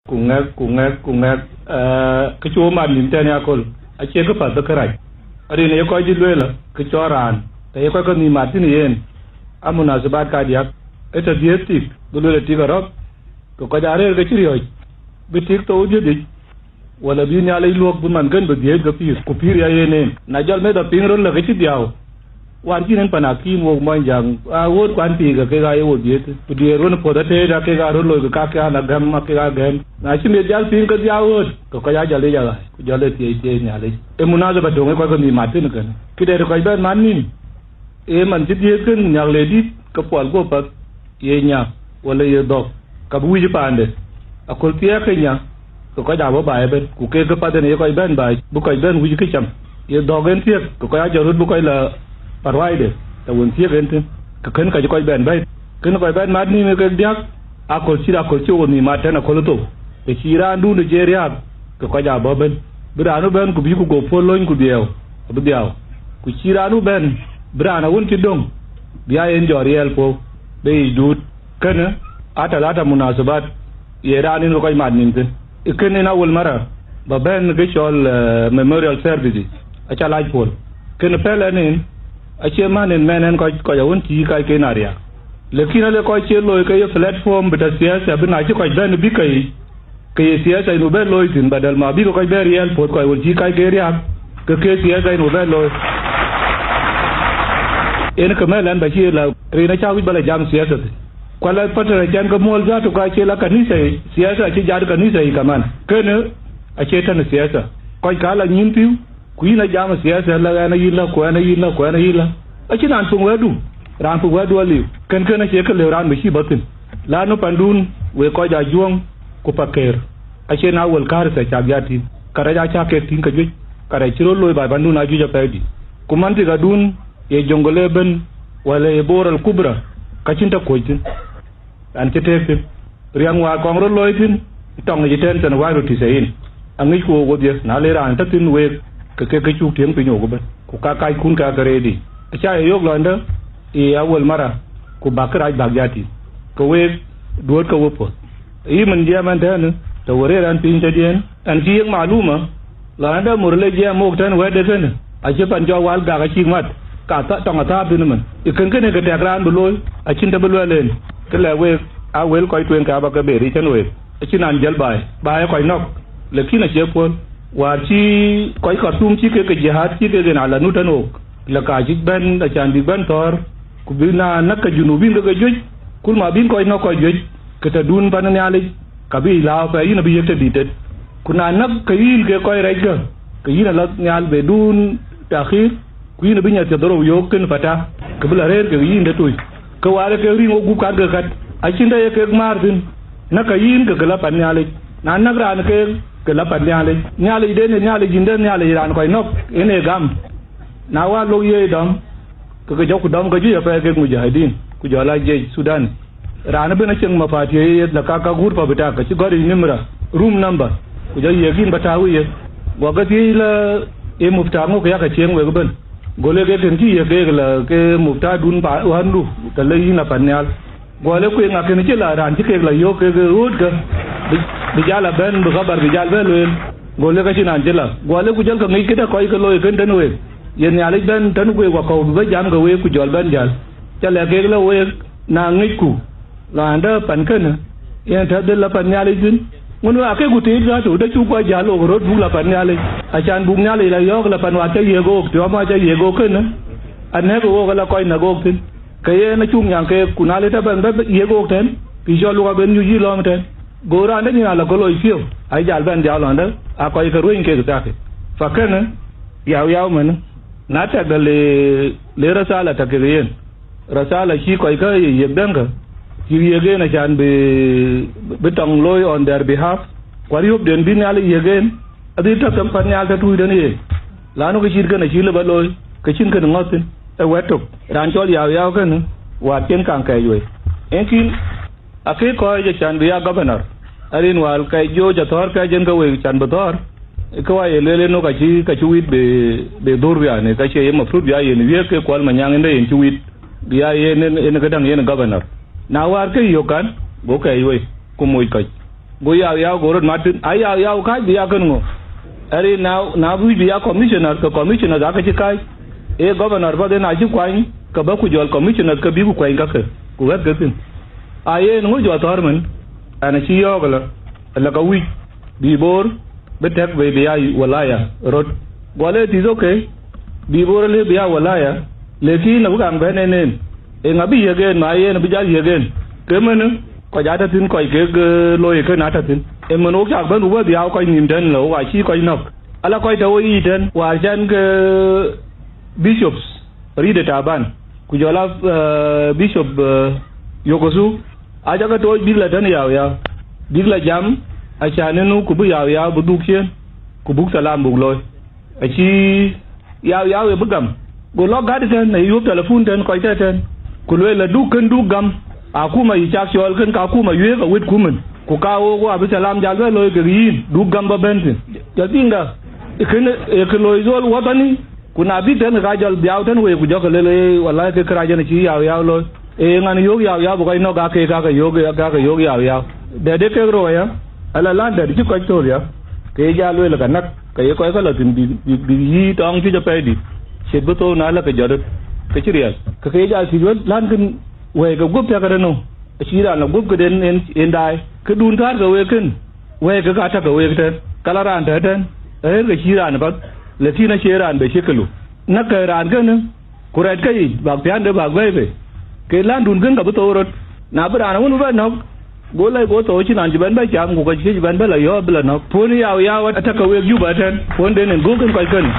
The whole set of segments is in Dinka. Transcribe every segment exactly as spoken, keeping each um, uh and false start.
ku ŋɛk, ku ŋɛk, ku ŋɛk, eh, kë cï wo mat nïm tɛ̈n ya köl, acie kë path bï kërac. Rin ye kɔc dït lueel, kë cɔl raan, të ye kɔc ke nïïm mat thïn yen, a munasabat kadiäk, ë tɔ̈ dhiëëth tik, bï lueel ë tik arɔ̈p, ke kɔc aa rëër ke cï riɔ̈c, bï tik thou dhiëth yic, wala bï Nhialic luɔ̈k bï man kën bï dhiëëth ke pïïr, ku pïïr ya yen en. Na jɔl meth a piŋ röt lë ke cï dhiau, wään cïn en pan akïm wok Muɔnyjäŋ, a ɣööt kuan piik ke kek aa ye wo dhiëëth, ku diëër wën puɔ̈th ateet a kek aa röt looi ke kak ke an, agäm a kek aa gɛ̈m. Na cï meth jal piŋ ke dhiau ɣööt, ke kɔc aa jɔl yic aɣaai, ku jɔl ë thiëëc thiëëc Nhialic. Ee munasaba töŋ ë kɔc ke nïïm mat thïn kënë. Këdɛ̈t kɔc bɛ̈n mat nïïm, ee man cï dhiëëth kën nhiäk le dït ke puɔl guɔ̈p path, ye nya, wala ye dhɔ̈k, ka bï wïc paande. Aköl thiëëk ke nya, ke kɔc aa bɔ̈ baai ëbën, ku keek ke path en ye kɔc bɛ̈n baai, bï kɔc bɛ̈n wïc kë cam. Ye dhɔ̈k en thiëëk, ke kɔc aa jɔt röt bï kɔc la paruaide, të wën thiëëk en thïn, ke kën ka cï kɔc bɛ̈n bɛ̈i. Kën kɔc bɛ̈n mat nïïm ë kek diäk, aköl cït aköl cï wo nïïm mat tɛ̈n aköl thou. Të cï raandun ë je riääk, ke kɔc aa bɔ̈ ëbën. Bï raan ëbën ku bï ku go puɔ̈l löny ku dhiɛɛu, abï dhiau. Ku cï raan ëbën, bï raan awën cï döŋ, bï aa yen jɔ riɛl puɔ̈u, bï yic duut. Kënë, aa talata munasabat, ye raan en ke kɔc mat nïïm thïn. Ë kën en awal mara, ba bɛ̈n kë cɔl, eh, memorial service, aca lac puɔ̈l. Kën pɛ̈l ɛn en, acie man en mɛn ɛn kɔc, kɔc awën cï kacken a riääk. Lakin ale kɔc cie looi ke ye platform bï tɔ̈ siasa, bï na cï kɔc bɛ̈n bï ke yic, ke ye siasa yen bï bɛ̈n looi thïn, badal ma bï ke kɔc bɛ̈n riɛl puɔ̈th kɔc wën cï kacken riääk, ke ke siasa yen bï bɛ̈n looi. En ke mɛ̈l ɛn ba cï la rin acä wïc ba la jam siasa thïn. Ku ala patara cɛn ke muɔ̈l zatu ka cie la kanitha yic, siasa acï jat kanitha yic kaman. Kënë acie tën siasa. Kɔc ka la nyïn pïu, ku yïn a jam siasa, la ɛn ayï la, ku ɛn ayï la, ku ɛn ayï la. Acïn raan piŋ wɛ̈tdu, raan piŋ wɛ̈tdu aliu. Kën kën acie kë lëu raan bï cïï bɔ̈ thïn. La nu pandun, wek kɔc Ajuɔ̈ŋ ku Pakëër, acie na wël karitha cak ya tïŋ. Karɛc acä kek tïŋ ke juëc, karɛc cï röt looi baai pandun aa juëc apɛidït. Ku mantikadun, ye Jonglei ëbën, wala ye Bor al Kubra, ka cïn tɔ̈ kuɔ̈c thïn. An cï tëëk thïn. Riäŋ wäär kɔŋ röt looi thïn, tɔŋ yic ëtɛ̈ɛ̈n tën wääc röt tïth ë yin. Aŋicku wok wodhie, na le raan tɔ̈ thïn week, ke ke ke cuk tiëŋ piny wok ëbën. Ku ka kackun ka ke reedi. Acä ye yök lɔnydä, ye awal mara, ku bäk kërac bäk ja tïŋ. Ke week, duööt ke wepuɔ̈th. Yï mën jiɛɛm ɛn tënë, të wë rëër ɛn piny tëdiɛ̈n, ɛn cï yiëk maluma, lɔn adë mur le jiɛɛm wok tën wɛ̈tde kënë, acï pan cɔl wal gak acïk mat, ka tha-, tɔŋ athäär thïn ëmën. Ë kën kënë ke tɛk raan bï looi, acïn të bï luɛl en. Të lɛ̈k week, aa wël kɔc tueŋ ke aba ke ber yic tën week. Acïn raan jiël baai, baai ë kɔc nɔ̈k, lakin acie puɔ̈l. Wäär cï kɔc Khartoum cï kek ke jihad cï kek en ala nu tën wok, la ka cïk bɛ̈n, acan bïk bɛ̈n thɔ̈ɔ̈r, ku bï na näk ke junubin ke ke juëc, kul ma bïn kɔc nɔ̈k kɔc juëc, ke tëdun pan Nhialic, ka bï yic lääu apɛi, yïn abï yiëk tëdït tet. Ku na näk ke yïn ke kɔc rɛckë, ke yïn ala nhial bedun takhir, ku yïn abï nya thiërdhorou yöök kën pata, ke bï la rëër kekë yïn tëtui. Ke wäär ee kek riŋ wok gup kat ke kat, acïn të ye kek määr thïn, näk ke yïn ke ke la pan Nhialic. Na näk raan keek, ke la pan Nhialic. Nhialic den ee Nhialic yïndë, Nhialic raan kɔc nɔ̈k, en ee gam. Na wäär lok ye dɔm, ke ke jɔku dɔm ke juëc apɛi kek mujahidin, ku jɔl aa jiëc Thudan. Raan ëbën acieŋ mapati ye yeth la ka, ka gur pa bï tak, acï gɔ̈t yic nimra, room number, ku jɔ yiëk yïn ba tääu yeth. Guɔ ke thiëëc la, ee mufta ŋö ke yak acieŋ wek ëbën? Go le ke kën cï yiëk keek la ke mufta dun pa wändu, të le yïn la pan nhial. Guɔ le kueŋ akën cï la raan cï keek la yök kek ɣöötkë, bï, bï jal a bɛ̈n, bï khabar bï jal bɛ̈n lueel. Go le ka cïn raan cï la. Guɔ le ku jɔl ke ŋic këdë kɔc ke looi kën tën week. Ye Nhialic bɛ̈n tën week wakɔ̈u bï bɛ̈ jam ke week ku jɔl bɛ̈n jäl. Ca lɛ̈k keek la week, na ŋicku, raan dɛ̈ pan kënë, yen tɛ̈ dhil la pan Nhialic thïn. Ŋun we akëku tiit dhatu, dë cuk kɔc jäl ɣok röt buk la pan Nhialic. Acan buk Nhialic la yɔ̈ɔ̈k la pan wäär ca yiëk ɣok, tiɔm wäär ca yiëk ɣok kënë. Anɛ̈k ɣok ala kɔc näk ɣok thïn. Ke yen acuk nyaŋ keek, ku na le tɔ bɛ̈n bɛ yiëk ɣok tɛ̈n, ke cɔl luk abën nyuc yï lɔ̈ɔ̈m tɛ̈n. Go raan dɛ̈ nyin ala ke loi piɔ̈u, ayï jal bɛ̈n dhiau lɔn dɛ̈, aa kɔc ke ruëny kek thaki. Fa kënë, Yau Yau mënë, na tɛkdä le, le rasala tɔ kek yen. Rasala cï kɔc kä ye yiëk däŋkä, cïk yiëk yen acan bï, bï tɔŋ looi on their behalf. Ku ariöpden bï Nhialic yiëk yen, adhil tɔ käŋ pan nhial tɔ tuucden yen. Lanu kë cït kënë acï lëu ba looi, ke cïn kënë ŋɔ̈th thïn. Ee wɛ̈t tök, raan cɔl Yau Yau kënë, wäär cïn kaŋ kɛɛc wei. Yen kïn, akëc kɔ̈ɔ̈c acan bï ya governor. Arin wäär kɛɛc George athɔ̈ɔ̈r kɛɛc en ke wei can bï thɔ̈ɔ̈r. Ke wa ye lueel en, nu ka cï, ka cï wit bï, bï dhur, yani, ka cie ye mafrut bï ya yen wiëëk ke Kuɔl Manyaŋ, en de yen cï wit. Bï ya yen, en, en këdäŋ yen governor. Na wäär ke yök kan, go kɛɛc wei, ku moc kɔc. Go Yau Yau go rot mat thïn. A Yau Yau kääc bï ya kën ŋö? Ërin na, na wïc bï ya commissioner, ke commissioners aake cï kääc. Ee governor path en acï kuany, ke bä ku jɔl commissioners ke bï ku kuany kakë, ku ɣɛ̈th ke thïn. A yen ŋö jɔ thɔ̈r mën? Ɛn acï yɔ̈ɔ̈k ëlä, ëlä ka wïc bï Bor bï tɛ̈k bei bï ya walaya röt. Go lueel, it is okay, bï Bor alëu bï ya walaya, lakin abï kaŋ bɛ̈n en en. Eeŋa bï yiëk en, ma yen abï jal yiëk en? Ke mënë, kɔc aa tɔ̈ thïn, kɔc kek, eh, looi kënë aa tɔ̈ thïn. Ee mën wok cak bɛ̈n ku bä dhiau kɔc nïïm tɛ̈n, lä wok acï kɔc nɔ̈k. Ala kɔc tɔ̈ wo yiic tɛ̈n, wäär cän ke bishops, Ride Taban, ku jɔl a, eh, bishop, eh, Yokosu, aca ke tooc bïk la tënë Yau Yau, bïk la jam, acan ë nu ku bï Yau Yau bï dhuk ciëën, ku buk thalam buk looi. Acï Yau Yau ë bï gam, go lɔ gät tɛ̈n, ë yuöp telefon tɛ̈n kɔc tɔ̈ tɛ̈n, ku lueel, aduk kën duk gam, akuma yï cak cɔɔl kën, ka akuma yuëëk awët kumën, ku ka wok wa bï thalam jal bɛ looi kek yïn, duk gam bä bɛ̈n thïn. Jɔ tïŋda, kënë ë kë looi zol watani, ku na bïk tɛ̈n, ka jɔl dhiau tɛ̈n wei, ku jɔkë lël, ee, wallahi, ke kërac en acï Yau Yau looi. Ee ŋan yöök Yau Yau bï kɔc nɔ̈k, aa keek, aa ke yöök, aa ke yöök Yau Yau. Dɛ̈t de kek rou aya, ala lan dɛ̈t cï kɔc thöl ya, ke ye jal lueel ka näk, ke ye kɔc kë lɔ thïn bïk, bïk, bïk yï tɔŋ cuc apɛidït, ciët bï thou na lä ke jɔt röt, ke cï riɛl. Ke ke ye jal thiëc wën, lan kën wɛ̈i ke guöp piɛ̈k arënou? Acï raan la guöp këden en, en daai. Këdun thäär ke week kën, wɛ̈i ke ka tɔ̈ ke week tɛ̈n, ka la raan tɔ̈ tɛ̈n, aɣeer ke cï raan ë path, lakin acie raan be cï këlu. Näkkë raan kënë, ku rɛtkë yic, bäk piände bäk bɛ̈ɛ̈i bei. Ke ländun kën ka bï thou röt. Na bï raan awën bï bɛ nɔ̈k, go lɛc go thou cïn raan cï bɛ̈n bɛ cam, ku ka cï bɛ̈n bɛ la yɔ̈ɔ̈k bï la nɔ̈k. Puɔ̈n Yau Yau atɔ̈ ke week Juba tɛ̈n, puɔ̈nden en guöp kën kɔc kënë.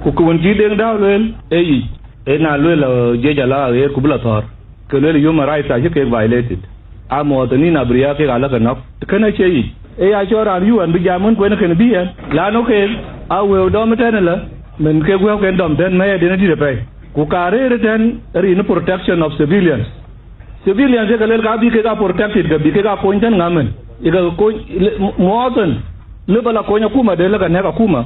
Ku kë wën cï Deŋ Däu lueel, ee yic. Ëna lueel, eh, jiëc ala aɣeer ku bï la thɔ̈ɔ̈r, ke lueel human rights acï kek violated. Aa muwatinin abriya kek ala ke nɔ̈k. Kënë acie yic. Ee ya cɔl raan yuan bï jam wën kuën kën bï ɛn. Lanu kek aa wëëu dɔm ëtɛ̈n ëlä, mën kek wëëuken dɔm tɛ̈n mɛ̈ɛ̈rden adït apɛi. Ku ka rëër ëtɛ̈n rin protection of civilians. Civilians ye ke lueel ka bï kek aa protected, ke bï kek aa kony tɛ̈n ŋa mën? Ye ke kony, le, mu-, muwatën, lëu bä la kony akuma de lë ke nɛ̈k akuma.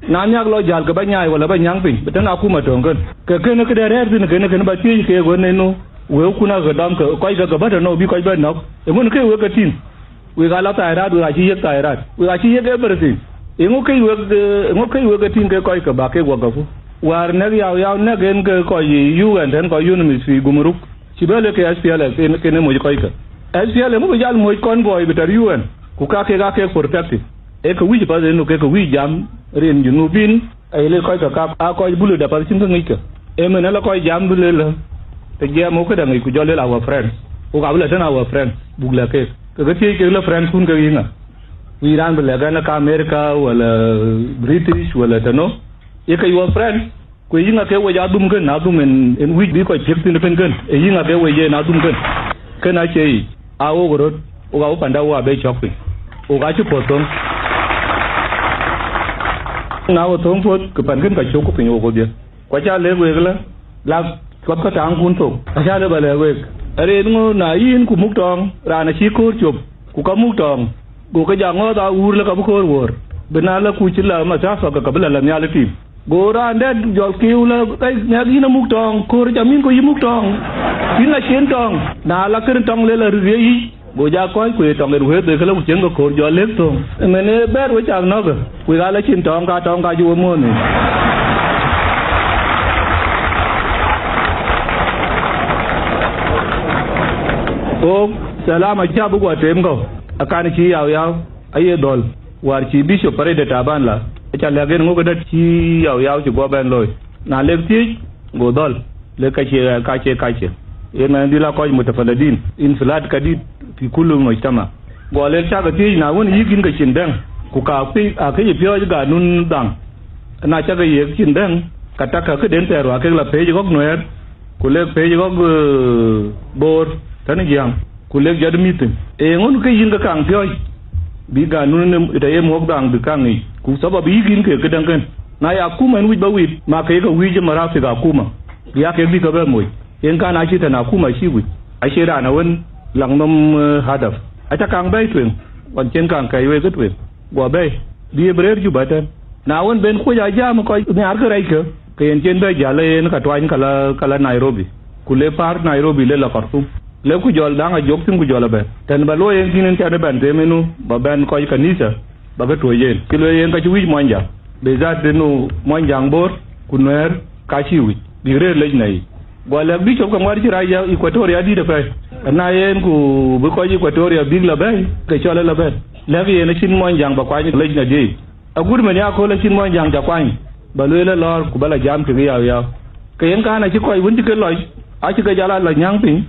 Na nhiak lɔ jäl ke bä nyaai wala bä nyääŋ piny, bï tënë akuma töŋ kën. Ke kënë këde rɛ̈ɛ̈r thïn, kënë, kënë bä thiëëc keek wën en nu, wëëukun aake dɔm ke kɔc ke ke bä tënou bï kɔc bä nɔ̈k? Eeŋön ke wek ke tïŋ? Wek aa la thairat, wek acï yiëk thairat, wek acï yiëk everything. Eeŋö ke wek, eh, eeŋö ke wek ke tïŋ ke kɔc ke bä kek wagafu? Wäär nɛ̈k Yau Yau nɛ̈k en ke kɔc U N tɛ̈n, kɔc UNMISS fi Gumruk. Cï bɛ lëk ke S P L M en, kën ë moc kɔckë. S P L M ŋö bï jal moc convoy bï tɔ̈ U N, ku ka kek aa kek protected. Ee kë wïc path en nu, ke kë wïc jam rin Junubin, aye lëk kɔckë ka aa kɔc bulu da path cïn kë ŋickë. Ee mën ala kɔc jam bï lël, të jiɛɛm wok këdäŋ yic ku jɔ lël our friends. Wok abï la tënë our friends, buk lɛ̈k keek. Ke ke thiëëc kek la friends kun ke yïŋa? Wïc raan bï lɛ̈k ɛn ka America, wala British, wala tënou? Ye ke your friends? Ku yïŋa ke wec adhum kën, adhum en, en wïc bï kɔc piëk thïn ëbën kën, ee yïŋa ke wec yen adhum kën? Kën acie yic, aa wok röt, wok aa wok panda wok abë cɔk piny. Wok acï puɔ̈th thöŋ. Na wok thöŋ puɔ̈th, ke pan kën ka cök ku piny wok wodhie. Ku acä lëk wek lä, lak cuɔth ke taŋkun thok. Acä lëk ba lɛ̈k wek. Arëët ŋö na yïn ku muk tɔŋ, raan acï köör cop, ku ka muk tɔŋ, go ke ja ŋɔ̈ɔ̈th aa wuur lë ka bï köör wuöör. Bï na lë kuc cï la mathafa ke ka bï la la nhial ë tim. Go raan dɛ̈t jɔl kiu lë, "Ai, ŋɛk yïn amuk tɔŋ, köör cam yïn ku yï muk tɔŋ. Yïn acien tɔŋ." Na la kën tɔŋ le la rït ye yic, go ja kɔc ku ye tɔŋ en wëëth ke la ku cieŋ ke köör jɔl lëk thöŋ. Ëmën ee bɛ̈ɛ̈r we cak nɔ̈kë, ku ka la cin tɔŋ ka tɔŋ ka cï we muɔ̈ɔ̈n yic. Wok, thalam acä bï guɔ teem kɔ̈u, akan cï Yau Yau aye dhɔ̈l. Wäär cï Bishop Paride Taban la, aca lɛ̈k en ŋö këdɛ̈t cï Yau Yau cï guɔ bɛ̈n looi. Na lek thiëëc, go dhɔ̈l, lek ka cie, ka cie, ka cie. Yen mɛn dhil a kɔc mutafaladin, infilat kadit fi kullu mujtama. Guɔ lek cakë thiëëc, na wën yïk yïn ke cin dɛ̈ŋ, ku ka pi-, a këc piɔ̈ɔ̈c ganun dhaŋ. Na cakë yiëk cin dɛ̈ŋ, ka tak ka këden thɛɛr wa kek la page ɣɔ̈k Nuɛɛr, ku lek page ɣɔ̈k, eh, Boor, tënë Jiäŋ. Ku lek jɔt mïth thïn. Ee ŋön ke yïn ke kaŋ piɔ̈ɔ̈c, bï ganun ë tɔ ye muɔ̈k dhaŋ bï kaŋ ŋic, ku sabab yïk yïn ke këdäŋ kën. Na ya akuma en wïc ba wit, ma ke ke wïc ë marafik akuma, bï ya kek bï ke bɛ moc. Yen kan acï tën akuma acï wïc, acie raan awën laŋ nɔm, eh, hadaf. Aca kaŋ bɛ̈ɛ̈i tueŋ, ɣɔn cïn kaŋ kɛ̈c wek ë tueŋ. Guɔ bɛ̈ɛ̈i, bï e bï rëër Juba tɛ̈n. Na wën ben kuc a jam kɔc nhiaar kërɛckë, ke yen cïn bɛ jäl ë yen ka tuany ka la, ka la Nairobi. Ku le päär Nairobi le la Khartoum. Lek ku jɔl daŋ a jok thïn ku jɔl a bɛ̈n. Tɛ̈n ba luɔi yen thïn en cän ë bɛ̈n them enu, ba bɛ̈n kɔc kanitha, ba ke tuɔ̈c yen. Cï lueel yen ka cï wïc Muɔnyjäŋ. Be dhat enu Muɔnyjäŋ Bor, ku Nuɛɛr, ka cï wïc. Bïk rëër lec na yic. Guɔ lɛ̈k bï cop ke ŋuat cï rac ya Equatoria dït apɛi. Na yen ku bï kɔc Equatoria bïk la bɛ̈i, ke cɔl ë la bɛ̈n. Lɛ̈k yen acïn Muɔnyjäŋ ba kuany lec na diëi. Agut mën ya kööl acïn Muɔnyjäŋ ca kuany, ba lueel ë lɔ̈ɔ̈r ku ba la jam kekë yau yau. Ke yen kan acï kɔc wën cï ke lɔc, acï ke jal a la nyääŋ piny,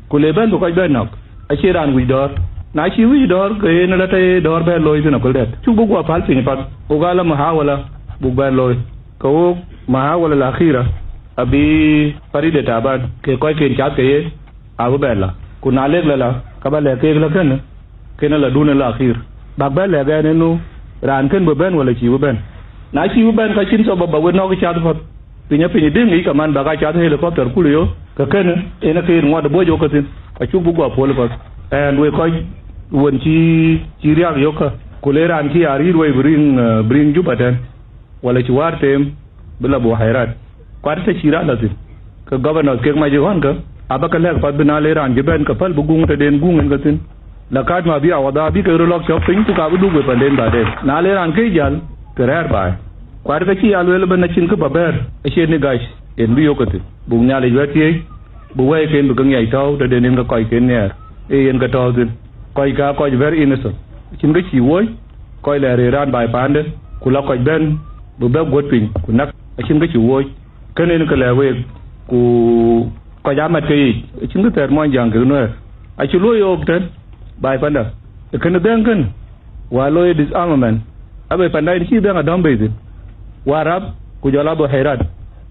ku le bɛ̈n bï kɔc bɛ̈n nɔ̈k. Acie raan wïc dɔ̈ɔ̈r. Na cï wïc dɔ̈ɔ̈r, ke yen la tɔ ye dɔ̈ɔ̈r bɛ̈n looi thïn aköl dɛ̈t. Cuk bï guɔ päl piny apath, wok aa la muhawala buk bɛ̈n looi. Ke wok muhawala al akhira, abï Paride Taban, ke kɔcken cath ke ye, abï bɛ̈n la. Ku na lek la la, ka ba lɛ̈k keek la kënë, kënë la dun la akhir. Bäk bɛ̈n lɛ̈k ɛn enu, raan kën bï bɛ̈n wala cïï bï bɛ̈n. Na cïï bï bɛ̈n, ka cïn sabab ba wek nɔ̈k cath path. Piny apiny dïŋ yic, kaman bäk aa cath helicopter kul yo, ke kënë, en akëër ŋuɔt bɔ̈c wok ke thïn. Acuk bï guɔ puɔ̈l path. Ɛn wek kɔc wën cï, cï riääk yök kä, ku le raan cï ya rïïr wei bï riŋ, eh, bï riŋ Juba tɛ̈n, wala cï wäär teem, bï la Buhairat. Kuat të cï raan la thïn. Ke governors kek mac ɣɔn kä, aba ke lɛ̈k path bï na le raan cï bɛ̈n ke päl bï guŋ tëden guŋ en ke thïn. La kat ma bï awada bï kek röt lɔ̈k cɔ̈k piny, ku ka bï dhuk wei panden baden. Na le raan ke jäl, ke rɛ̈ɛ̈r baai. Kuat ke cï ya lueel ëbɛ̈n acïn kë ba bɛ̈ɛ̈r, acie nigash, en bï yök ke thïn. Buk Nhialic wɛ̈t thiëëc, bï wɛ̈iken bï ke ŋiɛc tɔ̈u tëden yen ke kɔcken nhiɛɛr, ee yen ke tɔ̈u thïn. Kɔc ka kɔc very innocent. Acïn kë cï wööc, kɔc lɛ rëër raan baai paande, ku la kɔc bɛ̈n, bï bɛ̈k guöt piny, ku näk, acïn kë cï wööc. Kënë yen ke lɛ̈k week, ku kɔc aa mat ke yiic, acïn kë thɛɛr Muɔnyjäŋ kek Nuɛɛr. Acï luɔi yook tɛ̈n, baai panda. Ee kënë dhɛ̈ŋ kënë, wäär looi disarmament, abe panda yen cï dhɛ̈ŋ adɔ̈m bei thïn. Warap, ku jɔl a Buhairat,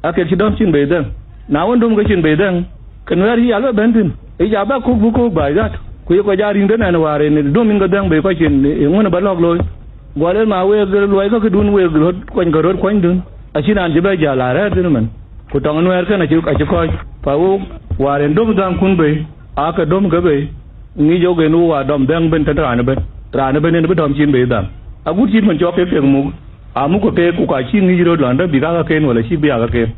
aa kek cï dɔ̈m cin bei dhɛ̈ŋ. Na wën döm ke cin bei dhɛ̈ŋ, ke Nuɛɛr cï jal bɛ bɛ̈n thïn. Yic aa bɛ kök bï kök baai dhat. Ku ye kɔc aa riŋ tënɛn wäär en döm yïn ke dhɛ̈ŋ bei kɔc cin, ee ŋön ba lɔ̈k looi. Guɔ lueel ma week luɔi kä këdun week röt kuany ke röt kuanydun. Acïn raan cï bɛ jäl arɛ̈ɛ̈r thïn ëmën. Ku tɔŋ Nuɛɛr kënë acï, acï kɔc. Pa wok, wäär en döm dhäŋkun bei, aake döm ke bei, ŋic yok en wok aa dɔm dhɛ̈ŋ ëbën tënë raan ëbën. Raan ëbën en bï dɔm cin bei dhäŋ. Agut cït mën cɔk kek kek muk, amuk ke keek ku ka cï ŋic röt lɔn dë bïk aa käken wala cïk bï aa käken.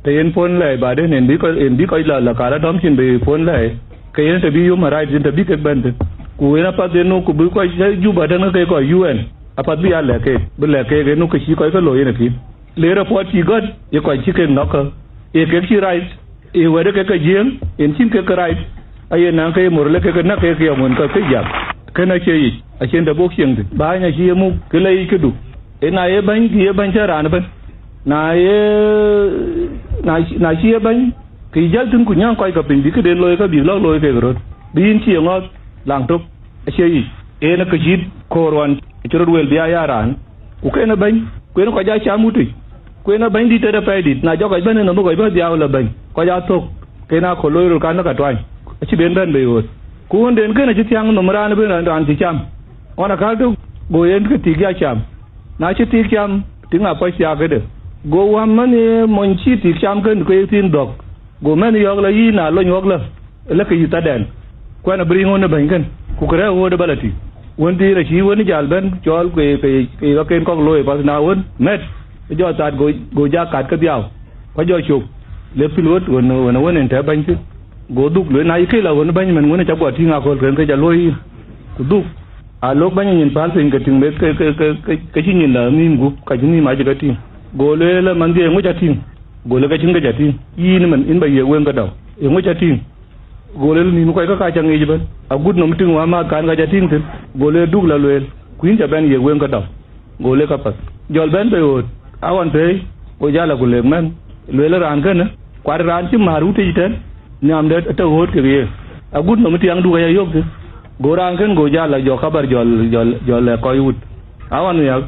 Të yen puɔ̈n lɛɛi baden en bï kɔc, en bï kɔc la, la ka la dɔm cin bei puɔ̈n lɛɛi, ke yen të bï human rights en të bï kek bɛ̈n thïn. Ku en apath en nu ku bï kɔc Juba tënë ke kɔc U N, apath bï ya lɛ̈k keek, bï lɛ̈k keek en nu ke cï kɔc ke looi en akïn. Le report cï gɔ̈t, ye kɔc cï kek nɔ̈k kä, ye kek cï right, ye wɛ̈t kek ke Jiëëŋ, yen cïn kek ke right, aye naŋ ke ye Murle kek ke näk kek ke ye ŋön kɔc ke jam. Kënë acie yic, acïn të buk cieŋ thïn. Bäny acï ye muk, kë la yic këdu. Ë na ye bäny, kë ye bäny cä raan ëbën. Na ye, na, na cï ye bäny, kë jäl thïn ku nyääŋ kɔc ke piny, bï këden looi kä bïk lɔ̈k looi kek röt. Bï yïn cï ye ŋɔ̈th, laŋ tök, acie yic. En ë kë cït koor ɣɔn cï röt wel bï aa ya raan, ku kën ë bɛ̈ny, ku en kɔc aa cam wutic, ku en ë bɛ̈nydït tëde pɛ̈idït, na jɔ kɔc bɛ̈n ënɔm bï kɔc bɛ̈n dhiau la bɛ̈ny, kɔc aa thök, ke na aköl looi röt kan lë ka tuany, acï ben bɛ̈n bei ɣöt. Ku ɣönden kënë acï thiäŋ nɔm raan ëbën raan, raan cï cam. Ɣɔn akäl tök, go yen ke tik ya cam. Na cï tik cam, tik na pɔc thiaak këde. Go wäm mɛnh ye mony cï tik cam kën ke ye thiin dhɔ̈k. Go mɛnh yɔ̈ɔ̈k la yïn na lony ɣɔ̈k lë, lë ke yï thadɛn, kuɛn abï riŋ ɣön ë bɛ̈ny kën, ku kërɛ̈ɛ̈k ɣööt ë bä la tïŋ. Wën thiin acï wën jäl bɛ̈n cɔɔl, ke, ke, ke kaken kɔ̈k looi path na wën mɛt, ë jɔ that go, go ja kat kedhiau, ku jɔ cop, le pil ɣöt ɣön, ɣön, ɣön en tɛ̈ bɛ̈ny thïn. Go dhuk lueel, na yï këc la ɣön ë bɛ̈ny mɛn ɣön ë ca guɔ tïŋ aköl kën ke ca luɔ̈i yïn, ku dhuk. Alok bɛ̈ny nyin päl piny ke tïŋ, ke, ke, ke, ke, ke cï nyin la nïïm gup, ka cï nïïm acï ke tïŋ. Go lueel, manhdië, eeŋö ca tïŋ? Go lueel, ke cïn kë ca tïŋ. Yïn ëmën, yïn ba yiëk weŋ ke dɔ̈u. Eeŋö ca tïŋ? Go lueel, nïïm kɔc käkkä ca ŋic ëbën. Agut nɔm tïŋ wämääth kan ka ca tïŋ thïn. Go lueel, duk la lueel, ku yïn ca bɛn yiëk weŋ ke dɔ̈u. Go lueel, ka path. Jɔl bɛ̈n bei ɣööt, aɣɔn thëëi, go jal a ku lëk mɛnh. Lueel, raan kënë, kuat raan cï määr wutic tɛ̈n, nhiamde tɔ̈ ɣööt kek ye. Agut nɔm tiɛŋdu aya yök thïn. Go raan kën go jal la jɔ kabar jɔl, jɔl, jɔl lɛ̈k kɔc wut. Aɣɔn nhiäk,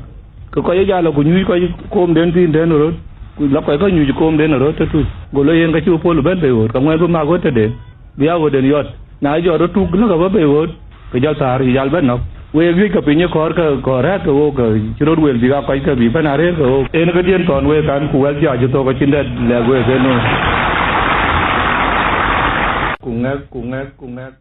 ke kɔc ë jal la ku nyuc kɔc koomden thïn tɛ̈n ë röt, ku la kɔc kä nyuc koomden ë röt tëtui. Go lɔ yen ka cï puɔ̈l bɛ̈n bei ɣööt, ka ŋuɛ̈n bï mak ɣöt tëden, bï ya ɣöötden yɔt. Na jɔ röt tuk, lä ka bä bei ɣööt, ke jɔl thäär, jal bɛ̈n nɔ̈k. Week wiëc ke piny ë kɔ̈ɔ̈r ke, kɔ̈ɔ̈r rɛ̈ɛ̈r ke ɣook, ke cï röt wel bïk aa kɔc ke bï bɛ̈n arëër ke ɣook. En këdiën thɔn week kan, ku wɛ̈l cä cï thok acïn dɛ̈t lɛ̈k week en nu. Ku ŋɛk, ku ŋɛk, ku ŋɛk.